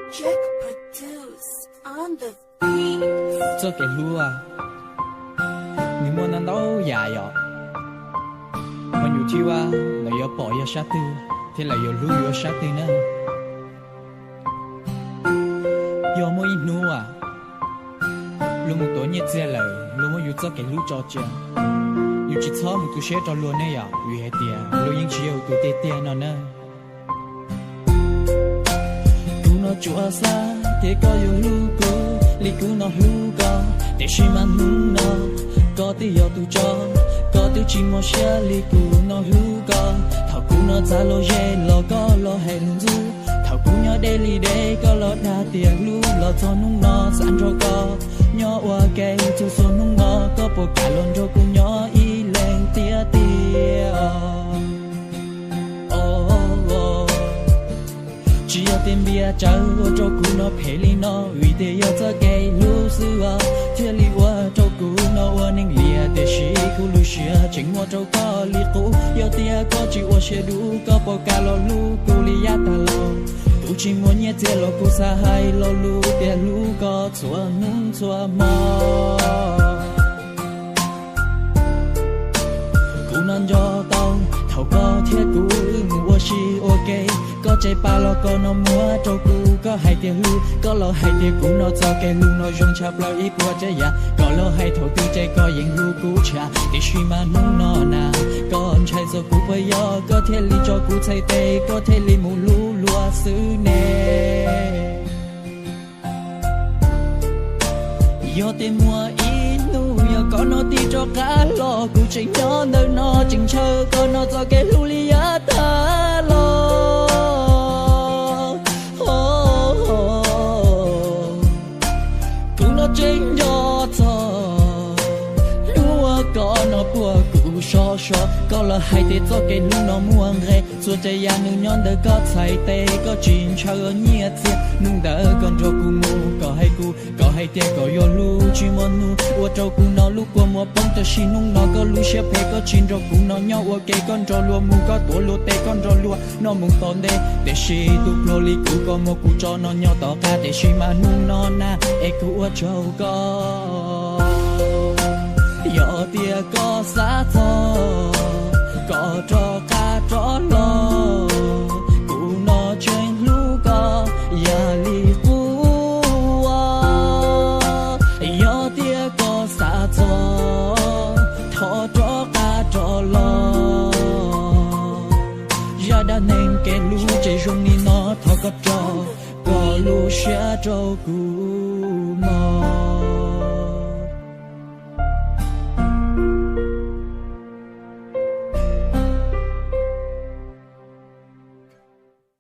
Txoj kev hlub nws muaj ntau ntau yam yom. Ho yus thib vaj lawv yuav pom yog sab twg thiab lawv yuav hlub yus sab twg na. Yog muaj ib hnub luag mus tuav nyiaj txiag lawm, luag muab yus txoj kev hlub tso tseg, yus tsis txhob mus tu siab rau luag ne yom, vim hais tias luag yeej tsis yog yus tus tiag tiag no na. Kuv no tsuas xav tias koj yuav hlub kuv li kuv no hlub koj, tiam sis mas hnub no koj twb yog tus tso, koj twb tsis muaj siab li kuv no hlub koj. Thaum kuv no txav los ze los koj los hais lus ntxub, thaum kuv nyob deb li deb koj los dag tias hlub, los txog hnub no xav nrog koj nyob ua ke txhua txhua hnub no, koj puas kam los nrog kuv nyob ib leeg tiag tiag? Tsis yog tias npias tsawv ua rau kuv no phem li no, vim tias yog txoj kev hlub xwb os thiaj li ua rau kuv no ua neeg liam, tiam sis kuv lub siab tseem muab rau koj li qub. Yog tias koj tsis ua siab dub, koj puas kam los hlub kuv li yav tas los? Kuv tsis muaj nyiaj txiag los kuv xav hais lo lus tias hlub koj txhua hnub txhua hmo. Kuv no nco tau thaum koj thiab kuv wb mus ua si ua ke, koj tsev pas los koj no muab rau kuv, koj hais tias hlub, koj los hais tias kuv no txoj kev hlub no zoo tshaj plaws ib puas tsav yam. Koj los hais thaum twg ces koj yeej hlub kuv tshaj, tiam sis mas hnub no na, koj ntshai txog kuv puas yog, koj thiaj li tso kuv txhais tes, koj thiaj li mus hlub luag xwb ne. Yog tias muaj ib hnub yog koj no tig rov qab los, kuv tseem nyob ntawm no tseem ntshaw koj no txoj kev hlub li yav tas los. Kuv no tseem nco txog hnub uas koj no puag kuv sov sov, koj los hais tias txoj kev hlub no muaj nqe, txhua tsav yam nws nyob ntawm koj txhais tes, koj tsis ntshaw nyiaj txiag. Hnub ntawd koj nrog kuv mus, koj hais kuv, koj hais tias koj yuav hlub tsis muaj hnub, ua rau kuv no lub kua muag poob. Tab sis hnub no koj lub siab phem, koj tsis nrog kuv no nyob ua ke, koj nrog luag mus, koj tuav luag tes, koj nrog luag no mus tom ntej. Tiam sis tus pluag li kuv, koj muab kuv tso no nyob tom qab, tiam sis mas hnub no na, es kuv ua tsaug koj. Yog tias koj xav txog, koj rov qab rov los, kuv no tseem hlub koj yam li qub. Yog tias koj xav txog, thov rov qab rov los. Zaj dab neeg kev hlub ces zoo li no, thov koj rau koj lub siab rau kuv mog.